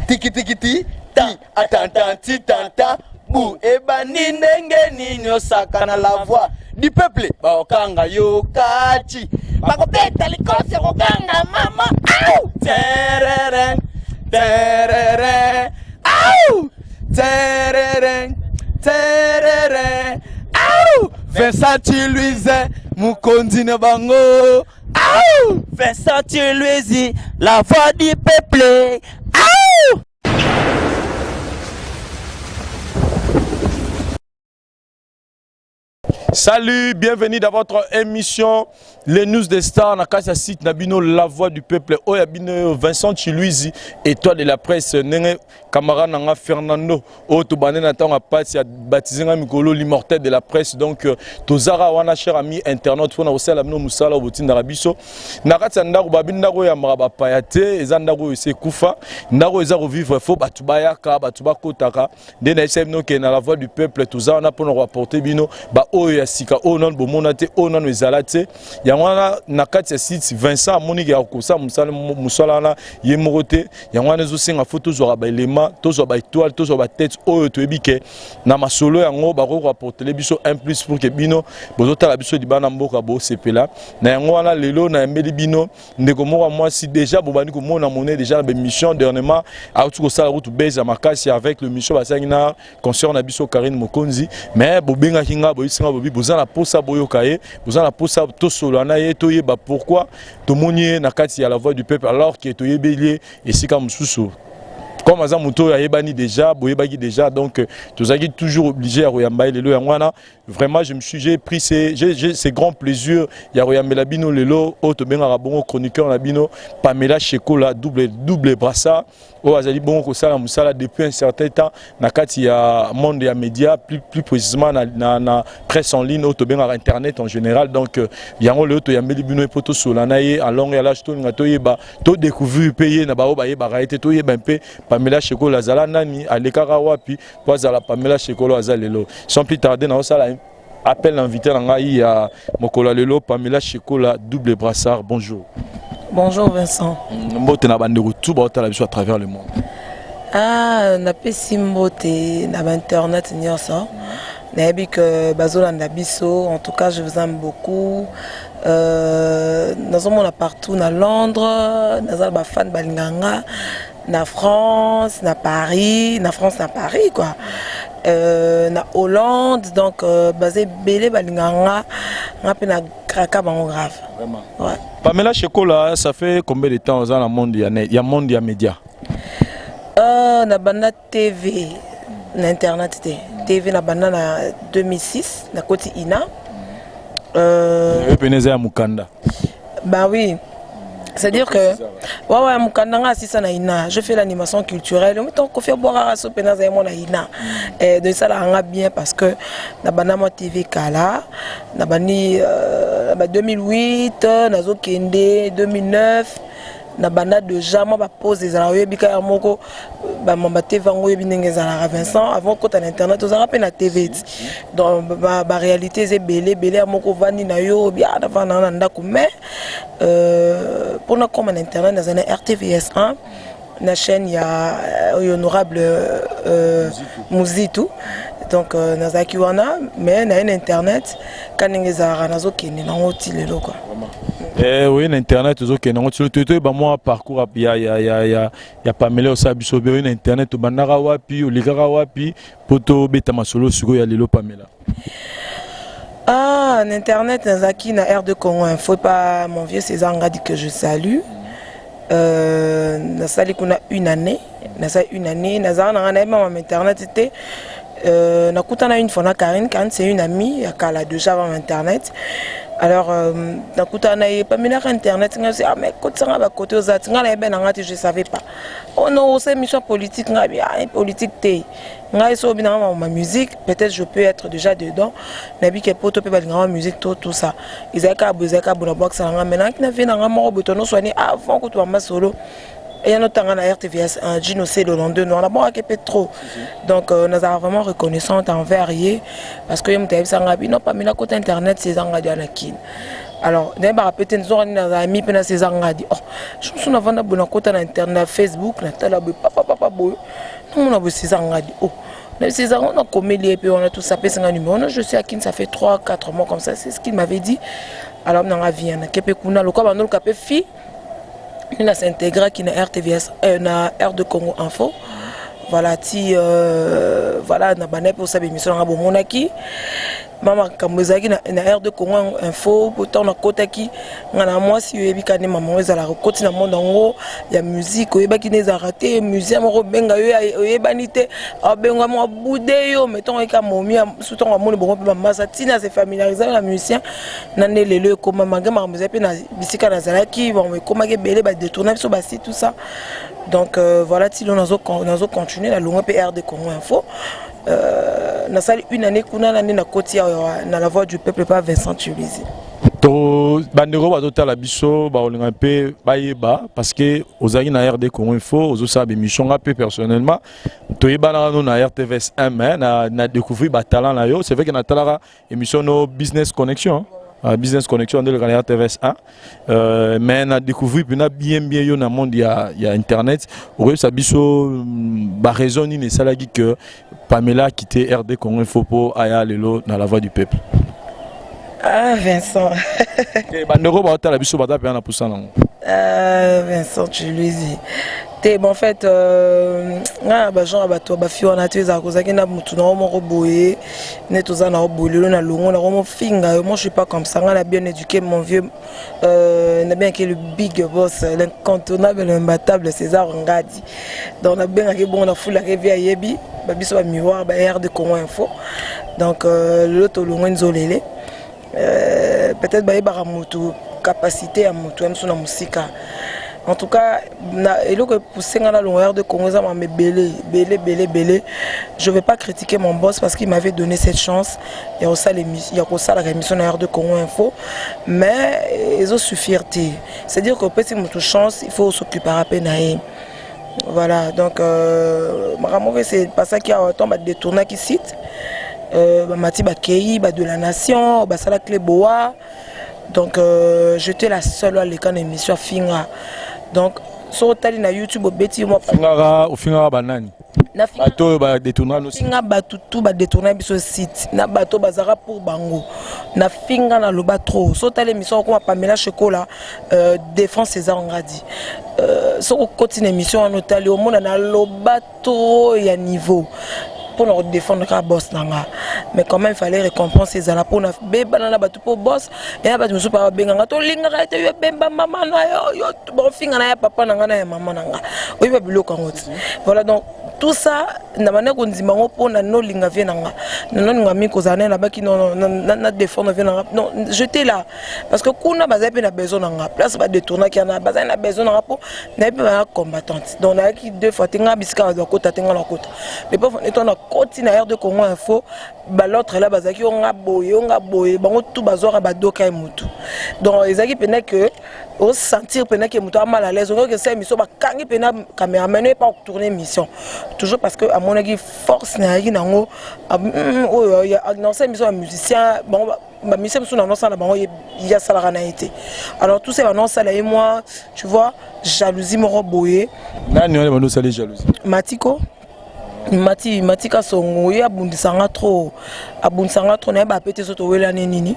Tiki tiki ti ti atanta ti tanta bu ebandi ndenge nini osaka na la voix du peuple bakokanga yo kati bakobeta likofi ya kokanga mama au terere terere au terere terere au Vincent Chiluize mokonzi na bango au Vincent Chiluizi la voix du peuple au. Salut, bienvenue dans votre émission Les News des Stars. Na kati ya site na bino La Voix du Peuple. Oya bino Vincent Chiluizi, étoile de la presse. Ndenge camarade nanga Fernando oyo tobande na ntango ya pasi ya baptise nga mikolo l'immortel de la presse. Donc euh, tozaka wana cher ami internaute mpona kosala bino mosala oyo botindaka biso na kati ya ndako babi ndako oyo eyambaka bapaya te eza ndako oyo esi ekufa ndako oyo eza kovivre fo bato bayaka bato bakotaka nde nayebisa bino ke na la voix du peuple toza wana mpona koaporte bino baoyo ya sika oyo nanu bomona te oyo nanu ezala te yango wana na kati ya site Vincent amoniki ya kosala mosala wana ye moko te yango wana ezosenga fo tozwaka baelema tozwa baetoile tozwa batete oyo toyebi ke na masolo yango bakoki koaportele biso un plus pour ke bino bozotala biso libanda mboka bosepela na yango wana lelo nayambeli bino ndeko moko ya mwasi déjà bobandi komona mone déjà na baémission dernièrement auti kosala kutu base ya makasi avec le mission basalaki na concert na biso Karine Mokonzi mais bobengaki nga boyebisi nga bobi boza na posa boyoka ye boza na posa tosolola na ye toyeba pourquoi tomoni ye na kati ya la voix du peuple alors que toyebeli ye esika mosusu comme aza moto oyo ayebani déjà boyebaki déjà donc tozalaki toujours obligé ya koyamba ye lelo yango wana. Vraiment, je me suis, j'ai pris ces, j'ai, ces grands plaisirs. Ya koyambela bino lelo, oyo tobengaka bongo chroniqueur na bino, Pamela Shekola, double, double brassard. Oyo azali bongo kosala mosala depuis un certain temps na kati ya monde ya média, plus, plus précisément na, na, na presse en ligne, oyo tobengaka internet en général. Donc, euh, yango lelo toyambeli bino ye po tosola na ye en longue ya large, tolinga toyeba, to découvrir pe ye na baoyo bayebaka ye te, toyeba mpe Pamela Shekola azala nani, alekaka wapi, po azala Pamela Shekolo aza lelo. Sans plus tarder, naosala appel na invité na ngai ya mokolo ya lelo Pamela Shekola double brassard. Bonjour. Bonjour Vincent. Mbote na bandeko tout baotala biso à travers le monde. Ah, napesi mbote na ba internet nyonso. Nayebi que bazolanda biso. En tout cas, je vous aime beaucoup. Euh, nazomona partout na Londres, naza na ba fan balingaka nga. Na France, na Paris, na France na Paris quoi. Euh, na Hollande donc euh, baza ebele balingaka nga nga mpe na kraka bango grave. Vraiment. Ouais. Pamela Shekola, ça fait combien de temps oza na monde ya net, ya monde ya média? Euh, na banda TV na internet te. TV na banda na 2006 na koti INA. Euh, pene eza ya mukanda. Bah oui. C'est-à-dire que ouais ouais mukanda nga asisa na ina je fais l'animation culturelle omi kofi abwakaka so mpenza azali mwana ina eh, donc esalaka nga bien parce que na banda mwa tv kala na bandi euh, ba 2008 nazokende 2009 na banda déjà mwa bapose ezalaka oyebi kaka moko bamamba tv yango oyebi ndenge ezalaka Vincent avant okota na internet ozalaka mpe na tv ti donc baréalité eza ebele ebele ya moko ovandi na yo bia navanda na ndako mais mpona euh, koma na internet nazali na rtvs 1 na chaîne ya euh, honorable euh, Muzitu donc euh, nazalaki wana mais naye na internet ka ndenge ezalaka nazokende nango ti lelo quoi. Eh, oye na internet ozokende yango ti toyeba mwa parcours ya, ya, ya, ya, ya Pamela osala biso be oye na internet obandaka wapi olekaka wapi mpo tobeta masolo sikoyo ya lelo Pamela. Ah, na internet nazalaki na R2 Congo Info pa mon vieux César Ngadi que je salue. Euh, nasali kuna une année nasali une année nazala na ngai nayebi mama internet te euh, nakutana une fois na Karine. Karine c'est une amie ya kala déjà avant internet. Alors euh, nakutana na ye pamelaka internet ngai ah mais kotisanga bakote oza ti ngai nayebi na ngai te, je savais pas. Oh non, osala émission politique ngai bi ah politique te ngai so obi nanga ma musique peut-être je peux être déjà dedans nayebi ke poto mpe balingaka musique to tout ça ezalaki kaka boye ezalaki kaka boye na bwakisa na ngai mais nayaki na vie na ngai moko boye tonoswani avant kutu bamba solo eya notanga na rtvs 1 Gino C 92 noir nabwakaki mpe trop donc euh, nazalaka vraiment reconnaissante envers ye parce que ye moto ayebisa ngai bino pamela kota internet eza ngai dia na kini. Alors nayebaka mpe te nzoka nini nazala mi mpe na César Ngadi. Oh, je mosusu navanda boye, nakota na internet, na Facebook, natala boye, papapapa boye, namona boye César Ngadi. Oh, na César ngo nakomeli ye mpe wana, tout ça, apesi nga numéro. Non, je suis à Kin, ça fait 3 4 mois comme ça, c'est ce qu'il m'avait dit. Alors nanga vient nake mpe kuna lokola bandoluka mpe fille nde na s'intégraki na RTVS, na R de Congo Info. Voilà, ti voilà, na bandaki mpe osala émission nanga. Bomonaki ma makambo ezalaki na R de Congo Info. Pourtant nakotaki nga na mwasi, oyebi ka nde mama ezalaka, okoti na monde yango ya musique, oyebaki nde ezalaka te. Musicien moko obenga yo, oyebani te, abenga moko abude yo, mais ntongo oyeka momi su, ntongo amoni bongo mpe bamasa ntina se familiarise na musicien na nde lelo ekoma malgré makambo ezali mpe na bisika nazalaki. Bon, ekomaki ebele, badétourna biso basi, tout ça. Donc voilà, ti lelo nazo continuer. Nalongwe mpe RD Congo Info, nasali une année kuna na nde nakoti awa na La Voix du Peuple pa Vincent Tuluisi. To bandeko bazotala biso, bakolinga mpe bayeba, parce que ozalaki na RD Congo Info, ozosala bémission. Nga mpe personnellement toyebanaka no na RTVS 1, mais na découvrir batalent na yo. C'est vrai que natalaka émission no Business Connexion, Business Connexion nde eleka na RTVS 1, mais na découvrir mpena bien bien yo na monde ya internet. Okoyebisa biso baraison nini esalaki que Pamela quitté RD Congo Info mpo aya lelo na La Voix du Peuple? Ah, Vincent. Bandeko baotala biso baza mpenza na pusa nango. Vincent Tuluisi te. Bon, en fait, ngai na bagenre ya bato bafi wana te. Ezalaka kozalaki na motu nango moko boye nde toza na boye lelo na longo nango mofinga yo. Moi, je suis pas comme ça. Ngai na bien éduqué mon vieux, nabengaki le big boss, l'incontournable, l'imbattable César Ngadi. Donc nabengaki bongo, nafulaki vi ayebi babiso bamiroir ba R de Congo Info. Donc lelo tolongwe nzolele, peut-être bayebaka motu, capacité ya motu ya mosu na mosika. En tout cas, na eloko epousse nga na longo de Congo eza mama ebele ebele ebele ebele. Je vais pas critiquer mon boss parce qu'il m'avait donné cette chance ya kosala, ya kosalaka émission na R de Congo Info, mais ezosuffire te. C'est à dire que opesi motu chance, il faut s'occupera mpe na ye. Voilà, donc makambo moko ese pasaki awa ntango badétournaki site, bamati bakei ba de la nation, basala clé boa. Donc j'étais la seule aleka na émission afinga. Donc soki otali na YouTube, obeti mwa ofingaka, ofingaka banani? Bato oyo badétourna no? Finga bato tu badétourna biso site na bato bazalaka pour bango. Nafinga, naloba trop. So otali émission okoma Pamela Shekola, défense César Ngadi, soki okoti na émission wana, otali, omona naloba trop ya niveau mpona kodéfendre kaka boss na nga. Mais quand même, fallait récompense ezala mpona bebana na bato, mpo boss eya bato mosusu mpa babenganga, tolingaka ete yo ebemba mama na yo, yo bofinga na ya papa na nga na ya mama na nga, oyeba biloko yango ti. Voilà, donc tout ça na banda kondima yango mpona nolinga vie na nga, nolinga mingi kozala naye. Nabaki na défendre vie na nga. Non, j'étais là parce que kuna bazali mpe na besoin na nga. Place badétournaki wana, bazali na besoin na nga mpo nayebi mpe baya combattante. Donc nayaki deux fois te. Nga bisika bato bakota te, nga nakota. Mais po eto nakoti na R de Congo Info, balautre là bazalaki yo nga boye, yo nga boye, bango tu bazwaka badoka ye motu. Donc ezalaki mpena que osentir mpena ke moto mal à l'aise, okoki esa émission, bakangi mpena caméraman oye pa tourner émission toujours parce que amonaki force nayaki nango oyo nasala émission ya musicien. Bango bamusicien mosusu nanosala bango, ye asalaka na ye te. Alors tout ça banosala ye, moi, tu vois, jalousie moko boye. Nani wana bandosala jalousie? Matiko, Mati, Matika Songo. Ye abundisanga trop, abundisanga trop. Nayebaka pe te so towelani nini,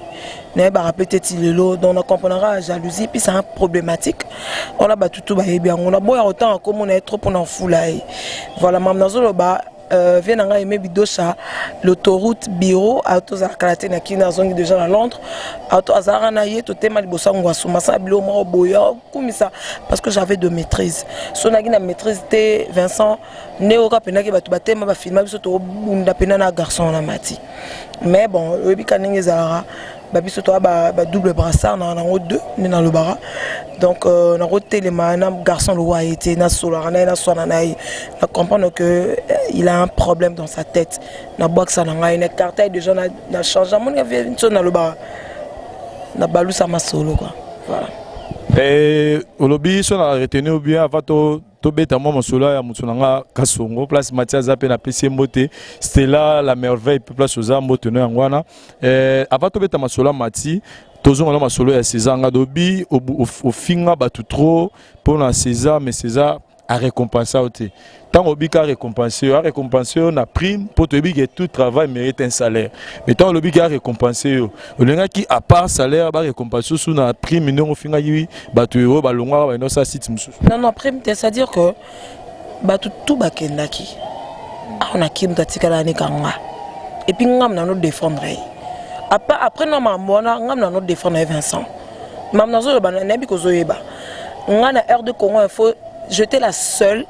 nayebaka pe te ti lelo. Donc na comprendra jalousie, puis c'est un problématique wana, bato tu bayebi yango. Naboya kotanga komona ye trop mpona fula ye. Voilà, mam nazoloba, vie na ngai aime bidosha l'autoroute bureau tozala kala te na Kini, azongi déjà na Londres. Azalaka na ye, totema liboso ya ngwasu, masala biloko moko boye akumisa parce que j'avais de maîtrise. So naki na maîtrise te, Vincent, nde oyoka mpendaki bato batema bafilma biso tobunda mpena na garçon na Mati. Mais bon, oyebi ka ndenge ezalaka, babiso toya badouble brassard na nango deux nde nalobaka. Donc nakotelema na garçon lokola ye te, nasolaka na ye, naswana na ye, na comprendre que il a un problème dans sa tête. Nabwakisa na ngai na écarta ye déjà, na change amoni so nalobaka, nabalusa masolo quoi, voilà. Olobi so na retenir bien avant to tobeta mwa masolo ya moto na nga Kasongo, place Mati aza mpe, napesi ye mbote. Stella la merveille mpe, place oza, mbote no yango wana. Avant tobeta masolo ya Mati, Tozonga na masolo ya César Ngadobi. Ofinga bato trop mpona César, mais César arécompense yo te. Ntango obika arécompense yo, arécompense yo na prime, mpo toyebi ke tout travail mérite un salaire. Mais ntango olobi ke arécompense yo, olingaki à part salaire barécompense yo su na prime, ndenge ofingaki bato oyo balongwaka, baenda osala site mosusu? Non, prime te. C'est à dire que bato tu bakendaki awa na ki moto atikala nika nga, et puis ngam nano défendre ye. Après no makambo wana, ngam nano défendre ye. Vincent, makambo nazoloba, nayebi kozoyeba nga na RD Congo Info, j'étais la seule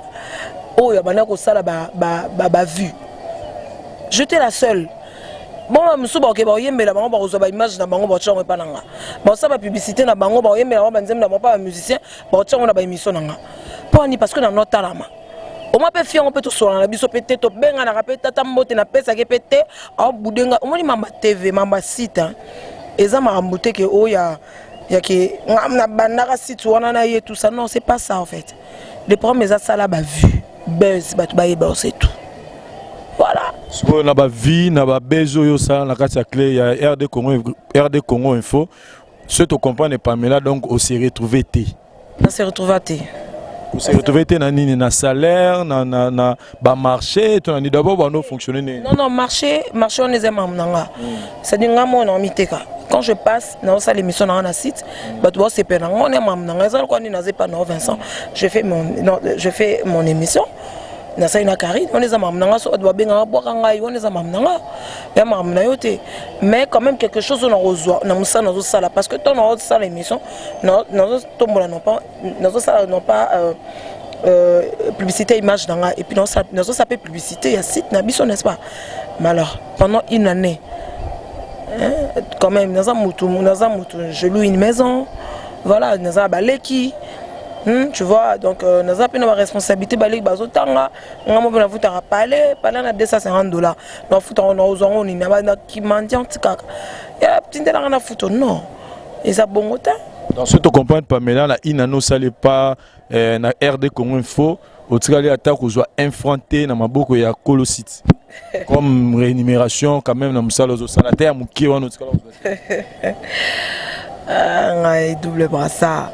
oyo abanda kosala bavue. J'étais la seule. Bon, bamosusu bakoke bakoyembela bango, bakozwa baimage na bango, bakotia yango epa na nga, bakosala bapublicité na bango, bakoyembela bango banzembe na bango, mpa bamusicien bakotia yango na baémission na nga. Mpo ani? Parce que na notalama omwa mpe fiango mpe tosolana na biso mpe te, tobenganaka mpe tata mbote napesaki mpe te aobudenga. Omoni mamba TV, mamba site eza makambo te ke oyo ya ke nabandaka site wana na ye, tout ça. Non, c'est pas ça en fait. Le problème eza sala bavue, buzz, bato bayeba, c'est tout, voilà. Sikoyo na bavie na babuzz oyo osala na kati ya clé ya RD Congo, RD Congo Info, so tocomprendre Pamela, donc ose retrouve te? Na se retrouve te. Ose retrouve te na nini? Na salaire, na bamarché to na nini? D'abord bando fonctionner nini? Non, marché wana eza makambo na nga. C'est-à-dire nga moko na miteka, quand je passe naosala émission na nga na site, bato baosepela na nga. Wana makambo na nga eza lokwa nini, naza epa na Vincent, je fais mon, non, je fais mon émission, nasali na Karine, wana eza makambo na nga. So bato babengaka bwaka ngai, wana eza makambo na nga, ya makambo na yo te. Mais quand même quelque chose oyo nakozwa na mosala nazosala, parce que ntango nazosala émission, nazotombola, non pas nazosala, non pas publicité image na nga, et puis nazosala mpe publicité ya site na biso, n'est-ce pas? Mais alors pendant une année, hein, quand même naza mutu, naza mutu, je loue une maison, voilà, naza na baleki. Tu vois, donc naza mpe na baresponsabilité, baleki bazotanga, nga mo mpe nafutaka pale pale na 250 $, nafutaka, nazwango nini nakimandiante kaka ya tindelanga na futo. Non, eza bongo te. Donc soki tocomprendre Pamela, na ina nosali pa na RD Congo Info, otikali ata kozwa un franc te na maboko ya kolo site comme rémunération quand même na mosala ozosala te ya moke wana, otikala kozwa te? Ngai double brassard,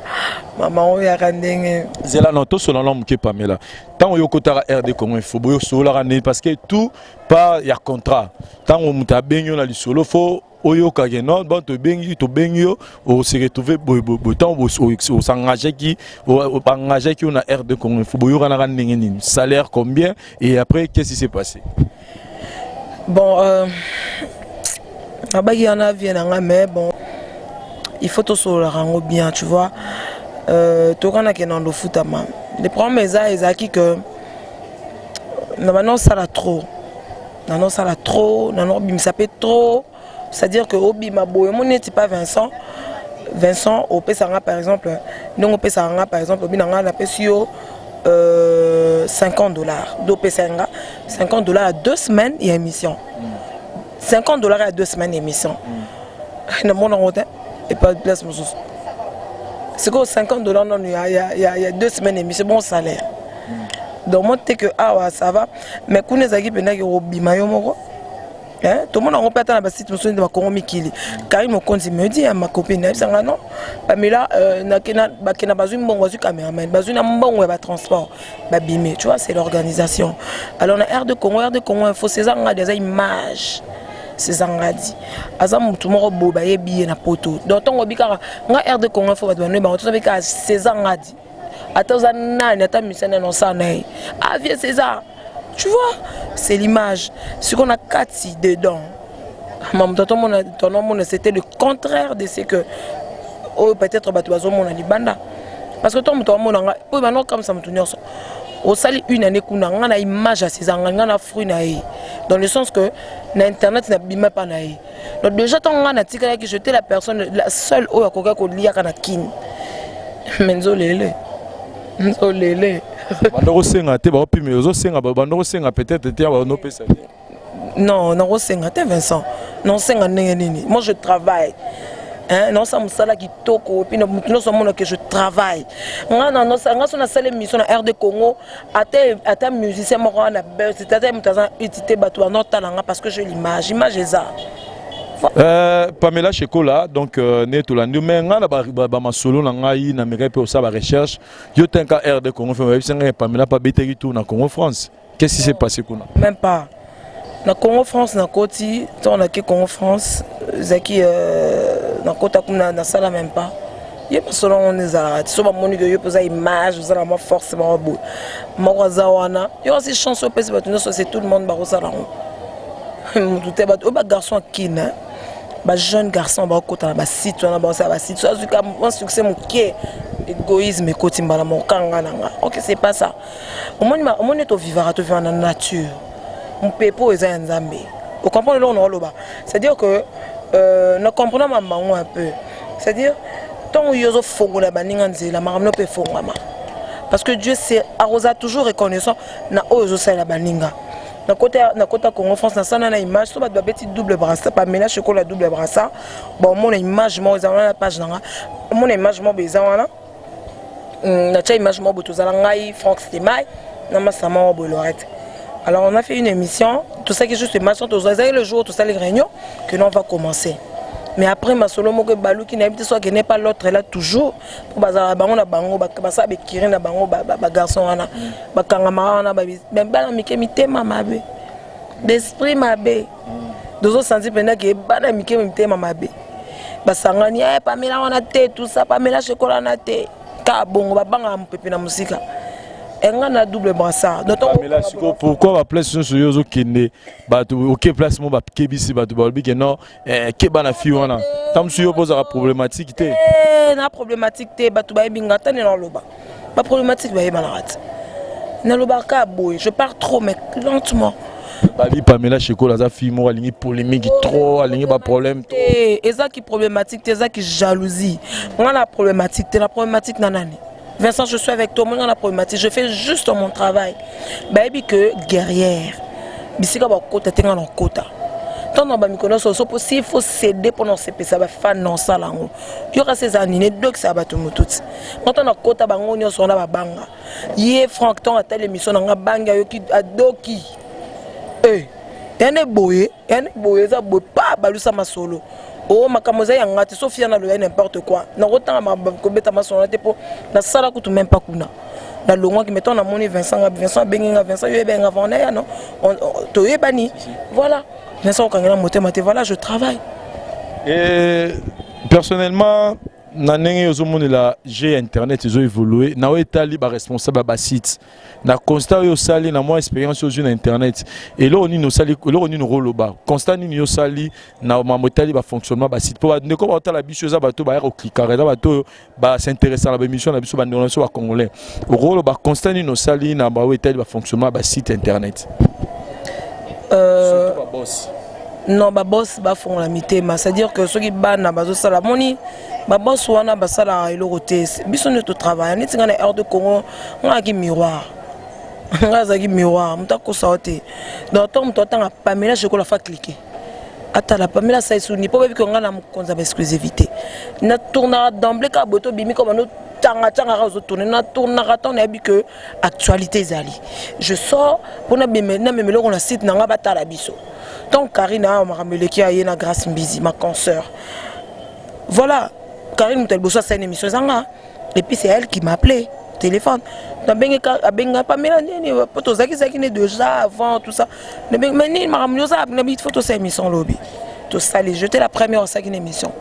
mama oyo yaka ndenge. Nzela non, tosola na moke. Pamela, ntango oyo okotaka RD Congo Info, boyo osololaka nini? Parce que tout part ya contrat. Ntango moto abengi yo na lisolo, fo oyokake non, bon, tobengi, tobengi yo, ose retrouve boye boye. Ntango osengageki, baengageki yo na RD Congo Info, boyokanaka ndenge nini? Salaire combien? Et après, qu'est-ce qui s'est passé? Bon, nabaki wana vie na nga, mais bon, il faut tosololaka yango bien, tu vois. Tokanaki na ndofutama. Le problème eza ezalaki que na bana osala trop, nana osala trop, nana obimisa mpe trop. C'est-à-dire que obima boye, omoni neti pa Vincent. Vincent opesaka nga par exemple, ndenge opesaka nga par exemple, obi na nga napesi yo 50 $, do opesaka nga 50 $ ya 2 semaines ya émission, 50 $ ya 2 semaines ya émission. Namona yango te epa place mosusu. Sikoyo 50 $ nanu ya 2 semaines émission, bon salaire. Donc moi te que awa ça va, mais kuna ezalaki mpendaki kobima yo moko. Tomona yango mpe ata na basite mosusu nde bakongo mikili. Karine Mokonzi me dit ya ma copine, nayebisanga non, Pamela, bakenda, bazwi mbongo, bazwi cameraman, bazwi na mbongo ya batransport, babimi. Tu vois, c'est l'organisation. Alors na RD Congo, RD Congo Info, César Ngadi aza image. César Ngadi aza motu moko boye, bayebi ye na poto. Donc ntongo obi kaka nga RD Congo Info, bato banoyi bango tozabi kaka César Ngadi. Ata oza nani, ata misani nani, osala na ye, ah vieux César, tu vois, c'est l'image. Sikoyo na kati dedans, mamoto atomona, tonomona, c'était le contraire de ce que oyo peut-être bato bazomona libanda. Parce que to moto amona nga oyo bana okamwisa moto nyonso osali une année kuna, nga na image ya César nga, nga na fruit na ye, dans le sens que na internet nabima mpa na ye. Donc déjà ntango nga natikalaki, j'étais la personne la seule oyo akokaki koliaka na kini, mais nzolele nzolele. Bando kosenga te, baopime ozosenga, bando kosenga peut-être te, banopesa te? Non, nakosenga te, Vincent. Nakosenga ndenge nini? Moi je travaille, hein, naosala mosala kitoko, et puis motu nyonso amona que je travaille. Nga so nasala émission na RD Congo, ata musicien moko wana buzz, ata moto aza uti te, bato banotala nga parce que je l'image, image eza. Pamela Shekola, donc ne tolandi, mais nga na bamasolo na ngai, na mekaki mpe osala barecherche. Yo tenka RD Congo fe bayebisi ngai Pamela mpe abetaki tour na Congo France. Qu'est-ce qui s'est passé kuna? Même pas na Congo France. Nakoti, ntango nake Congo France, ezalaki nakota kuna, nasala même pas. Ye masolo yango nde ezalaka ti so bamoni ke yo mpe oza image, oza na mwa force moko boye, moko aza wana. Yo kasi chance opesi bato nyonso, c'est tout le monde bakosala yango, motu te. Bato oyo bagarçon akine, bajeune garçon bakota na basite wana, bakosala basite so azwika mwa succès moke, égoïsme ekoti mbala moko. Kanga na nga, ok, c'est pas ça. Omoni, omoni, tovivaka, tovivaka na nature, mopepe oyo eza ya Nzambe. Ocomprendre eloko na oloba? C'est à dire que na comprendre mamango un peu. C'est à dire ntango yo ozofongola baninga nzela, makambo no mpe efongwama, parce que Dieu c'est arosa toujours reconnaissant na oyo ozosalela baninga. Nakota Congo France, nasala na image so bato babeti double brassard, Pamela Shekola double brassard. Baomona image moko eza wana na page na nga. Omona image moko eza wana, natia image moko boye, tozala ngai, Frank Stemai na masama moko boye, Lorette. Alors on a fait une émission, tout ça qui est juste image. Tozalaki le jour tosali réunion que non, on va commencer, mais après masolo moko ebaluki, nayebi te so akende pas. L'autre là toujours mpo bazala bango na bango, basala bekiri na bango. Bagarçon wana bakangamaka wana, bana mike, mitema mabe, d'esprit mabe. Tozosanti mpenza ke bana mike, mitema mabe, basangani Pamela wana te, tout ça, Pamela Shekola wana te. Kaka bongo babangaka mopepe na mosika. Enga na double brassard. Pamela sikoyo, pourquoi baplace nyonso yo ozokende, bato oke place mo bakebisi bato, balobi ke non, keba na fi wana? Ta mosusu yo mpo ozalaka problématique te. Na problématique te. Bato bayebi nga tani naloba baproblématique, bayebanaka te. Nalobaka boye, je parle trop mais lentement. Babi Pamela Shekola aza fille moko alingi polémique trop, alingi baproblème trop. Ezaki problématique te, ezaki jalousie. Nga na problématique te. Na problématique na nani? Vincent, je suis avec toi. Moi, na problématique, je fais juste mon travail. Bayebi que guerrière, bisika bakota te, nga na okota ntango na bamikolo nyonso. So po s'il faut céder mpona osepesa bafan, na osala yango. Yo kasi eza nini edokisaka bato motu ti nga ntango nakota, bango nyonso wana babanga ye. Frank, ntango atali émission na nga, bangi, ayoki, adoki yane boye, yane boye, eza boye pa balusa masolo o makambo eza yanga te. Sofia naloya n'importe quoi, nakotanga kobeta masolo te, mpo nasala kutu même pas kuna, nalongwaki. Mais ntango namoni Vincent, nga Vincent abengi nga: "Vincent, yo yebenga avant na ya non, toyebani." Voilà, Vincent okangela motema te. Voilà, je travaille. Et personnellement, na ndenge ozomonela g internet ezoévolue na oyo etali baresponsable ya basite, na constat oyo osali na mwa expérience oyo ozwi na internet, eloko nini osali, eloko nini okoloba, constat nini osali na mambo etali bafonctionnement basite, mpo bandeko baotala biso eza bato baya koklikaka, eza bato oyo bas'intéressa na baémission na biso, bandeko na biso bacongolais, okoloba constat nini osali na baoyo etali bafonctionnement ya basite internet? Baboss? Non, baboss bafongola mitema. C'est-à-dire que soki bana bazosala, moni baboss wana basalaka eloko te. Biso nde totravaille. Neti ngai na RD Congo, ngai aki miroir, ngai azalaki miroir, moto akosa o te. Donc ntango moto atanga Pamela Shekola, fa cliquer, atala Pamela Saisuni, mpo bayebi ko ngai na mokonzi ya baexclusivité. Natournaka d'emblée kaka boye, tobimi ko bando tanga tangaka, ozotourne. Natournaka ntango nayebi ke actualité ezali, je sors mpo namema eloko na site na ngai, batala biso. Tant Karine awa, makambo eleki, aye na Grâce Mbizi, ma consœur. Voilà, Karine moto ya liboso asala une émission ezanga, et puis c'est elle qui m'a appelé téléphone. Abenga Pamela nini, po tozalaki zalaki ne déjà avant tout ça. Mais nini makambo nyonso nabi, il faut tosala émission lobi. Tosali, j'étais la première osalaki une émission.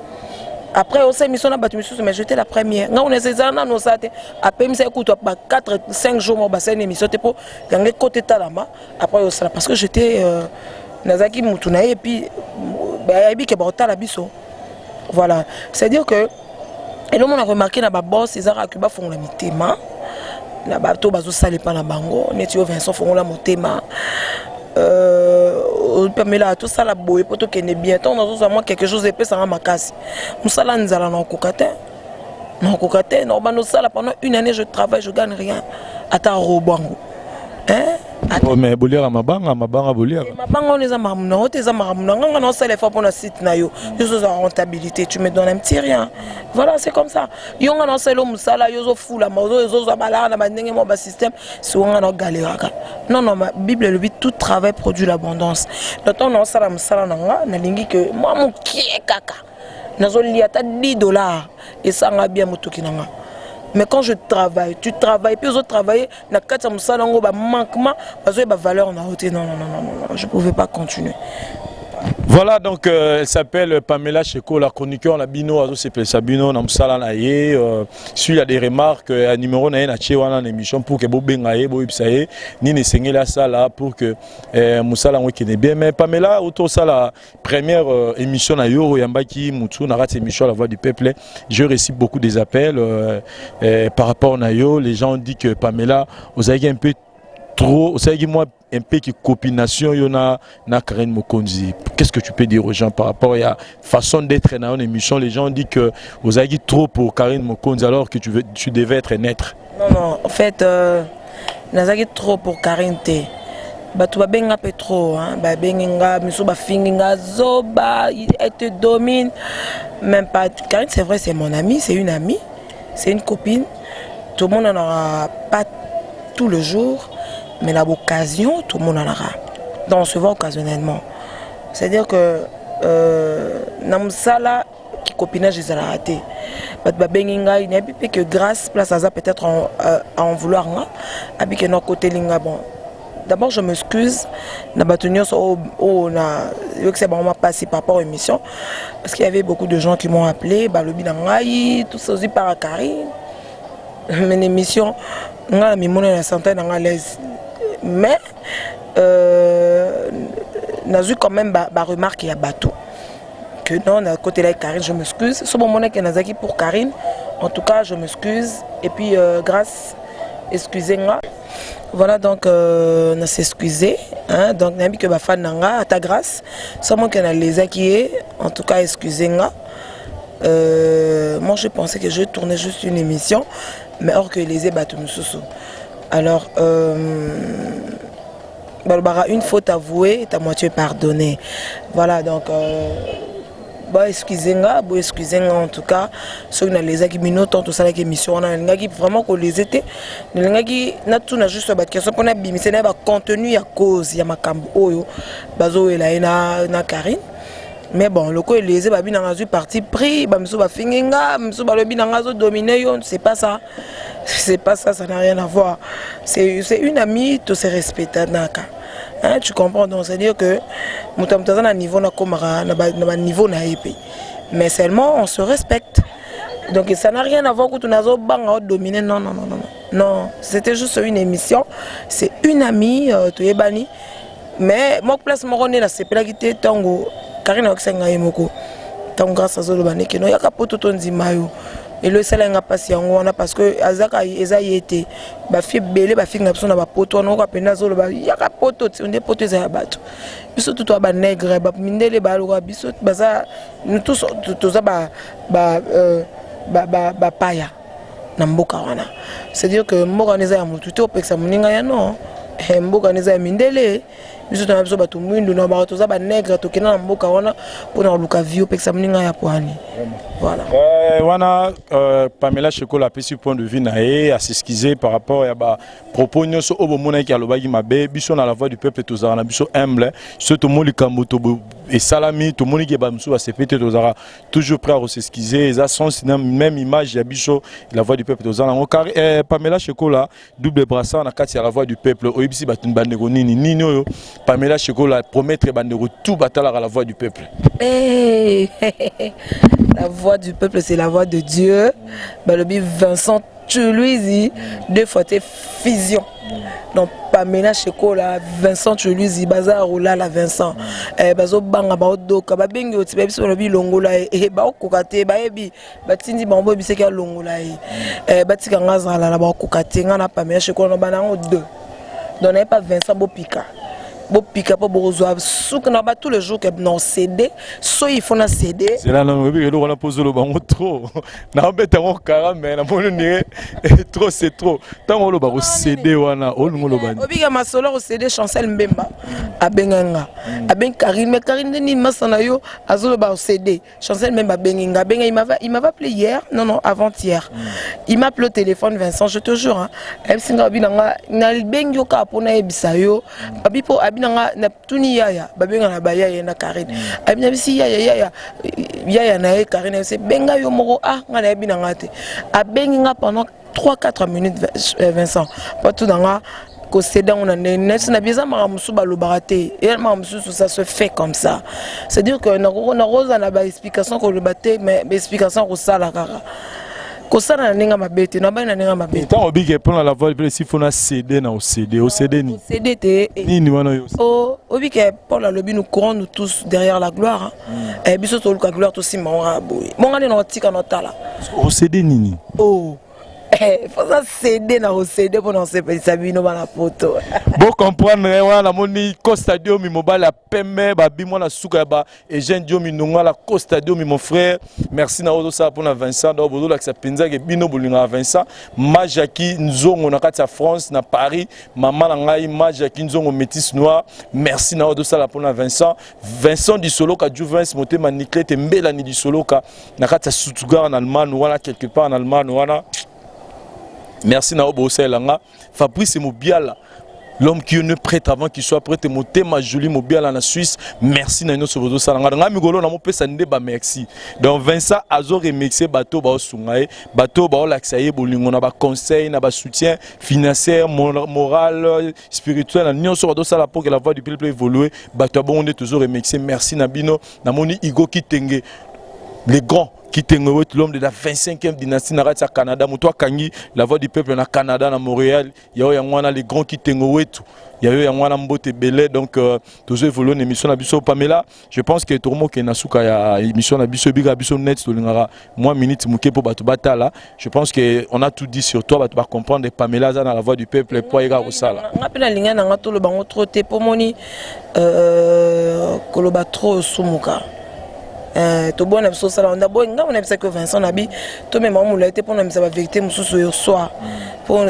Après osala émission na bato misusu, mais j'étais la première. Nga kuna ezala nano osala te, apemisa ekutu ba 4 5 jours moko basali une émission te, mpo yango ekota etalama. Après osala, parce que j'étais nazalaki mutu na ye, et puis bayebi ke baotala biso. Voilà, c'est à dire que eloko na remarqué na baboss eza kaka bafongola mitema na bato bazosala epa na bango. Neti yo Vincent, fongola motema, opamela, tosala boye mpo tokende bien. Ntango nazozwa mwa quelque chose, epesanga makasi. Mosala nzala nakokoka te, nakokoka te. Nakobanda osala pendant une année, je travaille, je gagne rien, ata robo yango. Oh, mais boliaka mabanga, mabanga boliaka. Mabanga wana eza makambo na yo te, eza makambo na nga. Nga na osala effort mpona site na yo, yo ozozwa rentabilité, tu me donnes un petit rien, voilà, c'est comme ça. Yo, nga na osala yo mosala, yo ozofulama, ozozwa balaka na bandenge mwa basystème, siko nga na ogaleraka. Non, non, ma Bible elobi: tout travail produit l'abondance. Donc ntango na osala mosala na nga, nalingi ke mwa mokie kaka nazolia, ata 10 $, esanga bien motoki na nga. Mais quand je travaille, tu travailles, puis ozotravailler na kati ya mosala yango, bamanquement bazoyeba valeur na yo te. Non, non, non, non, non, je pouvais pas continuer. Voilà, donc elle s'appelle Pamela Cheko, la chroniqueur na bino, azo sepelisa bino na musala na ye. S'il y a des remarques, un numéro na ye na tie wana na émission pour que bobenga ye, boyebisa ye nini esengeli asala pour que musala yango ekende bien. Mais Pamela, otosala première émission na yo, oyambaki mutu na kati émission La Voix du Peuple. J'ai reçu beaucoup des appels par rapport na yo. Les gens ont dit que Pamela, ozalaki un peu trop, osalaki moi un peu qui copination yo na Karine Mokonzi. Qu'est-ce que tu peux dire aux gens par rapport à la façon d'être dans une émission? Les gens ont dit que vous avez trop pour Karine Mokonzi alors que tu devais être neutre. Non, non, en fait, nazalaki trop pour Karine te. Bato babenga mpe trop, hein. Babengi nga, miso bafingi nga zoba, elle te domine. Même pas. Karine, c'est vrai, c'est mon amie, c'est une amie, c'est une copine. Tout le monde n'en aura pas tout le jour, mais na occasion tout le monde en aura. Donc on se voit occasionnellement, c'est à dire que na mosala copinage ezalaka te. Bato babengi ngai, nayebi mpe que Grâce place aza peut-être à en vouloir nga abike no akoteli nga. Bon, d'abord je m'excuse na bato nyonso oyo na yokisa bango mapasi par rapport aux émissions, parce qu'il y avait beaucoup de gens qui m'ont appelé, balobi na ngai tout ça ozwi par Karine. Mais émission, nga na mimona na santé na nga l'aise, mais nazwi quand même baremarque ba ya bato que non, na côté là Karine, je m'excuse. So bomonaki nazalaki pour Karine, en tout cas je m'excuse. Et puis Grâce, excusez nga. Voilà, donc na s'excuser, hein. Donc nayebi ke bafan na nga, ata Grâce somo ke nalezaki ye, en tout cas excusez nga. Moi je pensais que je tournais juste une émission, mais or que les bato mosusu. Alors balobaka: une faute avouée est à moitié pardonnée. Voilà, donc bo excuse nga, bo excuse nga. En tout cas, soki nalezaki bino tant tosalaki émission wana, nalingaki vraiment koleze te, nalingaki natuna juste baquestion mpona bimisa na ye bacontenu ya cause ya makambo oyo bazowela ye na Karine. Mais bon, loko eleze babi nanga azwi parti pris, bamisu bafingi nga, misu balobi nanga azodomine yo. C'est pas ça, c'est pas ça, ça n'a rien à voir. C'est une amie, to se respectanaka, hein, tu comprends? Donc c'est à dire que moto ya moto aza na niveau, nakomaka na baniveau na ye mpe, mais seulement on se respecte. Donc ça n'a rien à voir kutu nazobanga odomine. Non, non, non, non, non, c'était juste une émission, c'est une amie, toyebani. Mais moko place moko nde nasepelaki te, ntango Karine ayokisa ngai ye moko, ntango Grâce azoloba ndeke no yaka poto tondima yo, elo esala nga mpasi yango wana, parce que azaka eza ye te, bafi ebele bafinga biso na bapoto wana. Oka mpenza azoloba yaka poto ti nde poto eza ya bato, biso tu toya banègre, bamindele baloka biso, baza tous toza bapaya na mboka wana. C'est à dire que mboka wana eza ya motu te, opekisa moninga ya non, mboka wana eza ya mindele, biso tona biso bato mwindu na baka toza banègre, tokenda na mboka wana mpona koluka vie, opekisa moninga ya poani. Voilà. Wana Pamela Shekola apesi point de vue na ye, as'excuse par rapport ya bapropos nyonso oyo bomonaki alobaki mabe. Biso na La Voix du Peuple tozalaka na biso humble. So tomoni likambo esalami, tomoni ke bamosusu basepe te, tozalaka toujours prêt à kos'excuser. Eza sens na même image ya biso La Voix du Peuple toza nango. Car Pamela Shekola, double brassard na kati ya La Voix du Peuple, oyebisi bato bandeko nini nini oyo Pamela Shekola promettre bandeko tout batalaka La Voix du Peuple? Hey, la voix du peuple, c'est la voix de Dieu. Balobi Vincent Tuluizi, deux fois te fusion. Donc Pamela Shekola, Vincent Tuluizi, baza rolala Vincent. Eh, bazo banga baodoka, babengi oti bayebi, balobi longola ye, eh, baokoka te, bayebi batindi bango boyebisaki alongola ye. Eh, batika nga azala na baokoka te, nga na Pamela Shekola na bana yango deux. Donc naye pas Vincent bopika. Bopika mpo bokozwa suka na ba tous les jours ke na cédé, soki il faut na cédé. Zela nano, oyebi eloko wana mpo ozoloba yango trop, naobeta yango kara, mais namoni ndenge trop c'est trop. Ntango oloba kocéder wana, olingi oloba nini? Obika masolo kocéder. Chancel Mbemba abenga nga, abengi Karine, mais Karine nde nini masa na yo azoloba océder. Chancel Mbemba abengi nga, abenga, il m'avait appelé hier, non non, avant-hier. Il m'a appelé au téléphone, Vincent, je te jure, hein. Ayebisi nga, abi na nga, nabengi yo kaka mpona yebisa yo, abi mpo abi na nga natuni yaya, babenga na bayaya na Karine, abi na bisi yaya, yaya, yaya na ye Karine ayebisi benga yo moko. Ah, nga nayebi na nga te. Abengi nga pendant 3 4 minutes, Vincent, po tuna nga kocéder yango na ndenge neti na bi. Eza makambo mosusu balobaka te, eza makambo mosusu ça se fait comme ça. C'est à dire que nakozala na baexplication koloba te, mais baexplication kosala kaka, kosala na ndenge mabe te, nabali na ndenge mabe te. Ntango obike mpona la voix mpe s'il faut na céder, na océder, océder nini? Céder te. Nini wana yo? Oh, obike Paul alobi: nous courons nous tous derrière la gloire, hein. Eh, biso toluka gloire, tosimba ngo kaka boye, bonga nde na otika na otala. Océder nini? Oh, foza céder na kocéder mpona kosepelisa bino bana poto. Bocomprendre wana. Namoni Costa Diomi, mobali ya pembe, babi mwana suka ya ba Eugène Diomi Ndongala. Costa Diomi, mon frère, merci na ozosala mpona Vincent. Donc bozolakisa mpenza ke bino bolingaka Vincent. Majaki Nzongo na kati ya France, na Paris, mama na ngai Majaki Nzongo, métis noir, merci na ozosala mpona Vincent. Vincent Disoloka, Juvens motema Niclete Mbelani Disoloka na kati ya Stuttgart na Allemagne wana, quelque part na Allemagne wana, merci na oyo bosalela nga. Fabrice Mobiala, l'homme qui est prêtre avant qu'il soit prêtre, motema Julie Mobiala na Suisse, merci na nyonso bozosala nga. Nga mikolo namopesa nde bamerci. Donc Vincent azo remercier bato baosunga ye, bato baolakisa ye bolingo na baconseil, na basoutien financière, moral, spirituel, na nyonso bazosala pour que la voix du peuple évolue. Bato ya bongo nde tozo remercier. Merci na bino. Namoni Igo Kitenge, le grand Kitenge wetu, l'homme de la 25e dynastie na kati ya Canada, moto akangi la voix du peuple na Canada, na Montréal, yao yango wana, le grand Kitenge wetu, yayo yango wana, mbote ebele. Donc tozo évolue na émission na biso. Pamela, je pense que tokomokende na suka ya émission na biso. Ebikaka biso net, tolingaka mwa minute moke mpo bato batala. Je pense que on a tout dit sur toi, bato bacomprendre Pamela aza na la voix du peuple po ayeka kosala. Nga mpe nalingai na nga toloba ngo trop te, mpo moni koloba trop osumuka. Tobona biso osala nda boye. Ngai nayebisaki Vincent, nabi tomema molai te mpona misa bavérité mosusu oyo soir mpo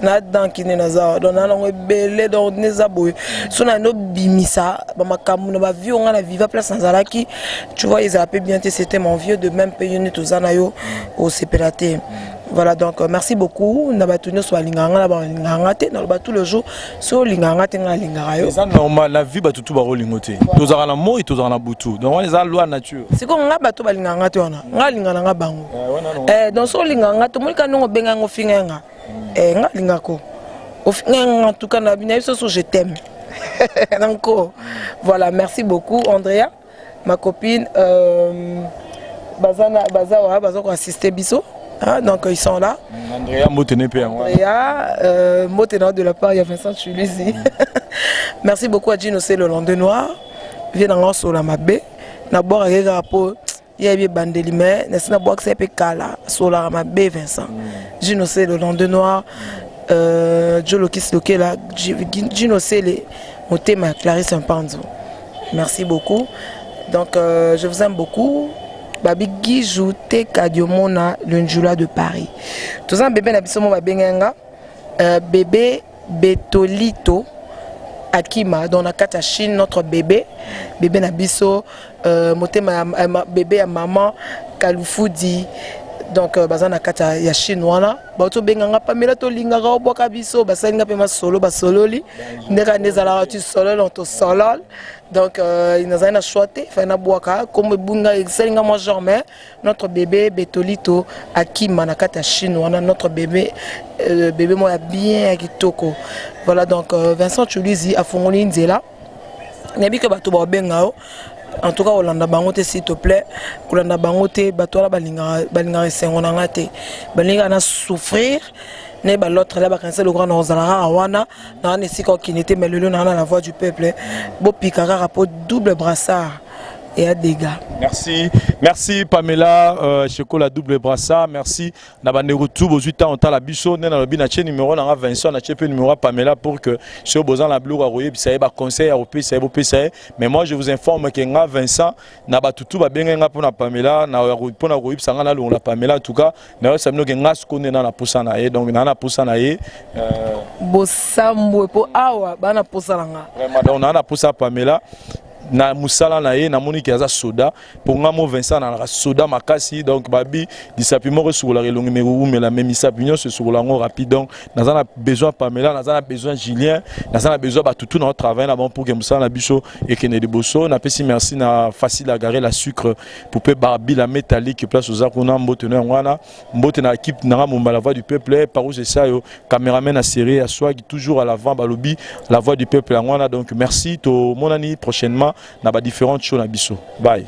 na danki nde naza. Donc naa nango ebele, donc nde eza boye so na nobimisa bamakambo na bavie oyo ngai na viva place nazalaki, tu vois, ezala mpe bien te. C'était mon vieux de même mpe yo nde toza na yo, osepela te. Voilà, donc merci beaucoup na bato nyonso balingaka nga na balingaka nga te. Naloba tous les jours, soki olingaka nga te, nga alingaka yo. Eza normal na vie, bato tu bakolingo te. Tozalaka na moi, tozalaka na butu, donc wana eza loi nature. Sikoyo nga bato balingaka nga te wana, nga alingaka na nga bango. Donc soki olingaka nga te, omoni ka ndenge obenga nga, ofinga nga, nga alingako ofinga nga. En tout cas na biso so, je t'aime nanko. Voilà, merci beaucoup Andrea, ma copine, baza na baza wa baza koassister biso. Hein, donc ils sont là. Andrea, mbote ne pe yango. Andrea, mbote na de la part ya Vincent Chuluzi. Merci beaucoup à Gino, c'est le Londres noir. Viens na sola mabe. Na boire kaka po yebi ebandeli, mais nasi nabwakisa ye mpe kala, asolaka mabe. Vincent Gino, c'est le Londres noir. Jolokis Lokela, Gino Sele, motema Clarisse Mpanzo. Merci beaucoup. Donc je vous aime beaucoup. Babi Gijou Teka Diomona, le Njula de Paris. Toza bébé na biso mo babenga nga bébé Betolito Akima, dans la kati ya Chine, notre bébé, bébé na biso, motema ya bébé ya maman Kalufudi. Donc baza na kati ya Chine wana, bato obenganga Pamela, tolingaka obwaka biso, basalinga mpe masolo, basololi ndeka nde ezalaka, tu solole, tosolole. Donc nazali na choix te, fai nabwaka kombo ebunga, esalinga mwa genre. Mais notre bébé Betolito Akima na kati ya Chine wana, notre bébé, bébé moko ya bien, ya kitoko. Voilà, donc Vincent Chuluzi afongoli nzela, nayebi ke bato baobenga yo. En tout cas kolanda bango te, s'il te plaît, kolanda bango te. Bato wana balingaka esengo na nga te, balingaka na souffrir nayeba l'autre la bakanisa lokola na kozala kaka wana na wana esika okende te. Mais lelo naa na la voix du peuple, bopika kaka mpo double brassard. Eya dégâts. Merci, merci Pamela Cheko la double brassard. Merci na bandeko tout bozwi temps otala biso. Nde nalobi, natie numéro nanga Vincent, natie mpe numéro ya Pamela pour que soki boza na biloko ya koyebisa ye, baconseil ya kopesa ye, bopesa ye. Mais moi, je vous informe ke nga Vincent, na bato tu babenge nga mpona Pamela, mpona koyebisa nga nalongola Pamela, en tout cas nayebisa bino ke nga sikoyo nde na posa na ye. Donc naa na posa na ye. Bosambwe mpo awa baa na posa na nga. Vraiment, donc naa na posa ya Pamela na mosala na ye. Namoni ke aza soda. Mpo nga mo Vincent nalaka soda makasi. Donc babi lisapi moko esukolaka elongi, me koumela, me misapi nyonso esukola yango rapide. Donc naza na besoin Pamela, naza na besoin Julien, naza na besoin bato tu na otravaille na bango pour ke mosala na biso ekende liboso. Napesi merci na Facile Agare, la sucre poupée Barbie, la métallique, place oza kuna, mbote no yango wana. Mbote na équipe nanga momba, la voix du peuple, Parous Esayo, caméraman na série ya swag, toujours à l'avant. Balobi la voix du peuple yango wana. Donc merci, tomonani prochainement na ba différentes shows na biso. Bye.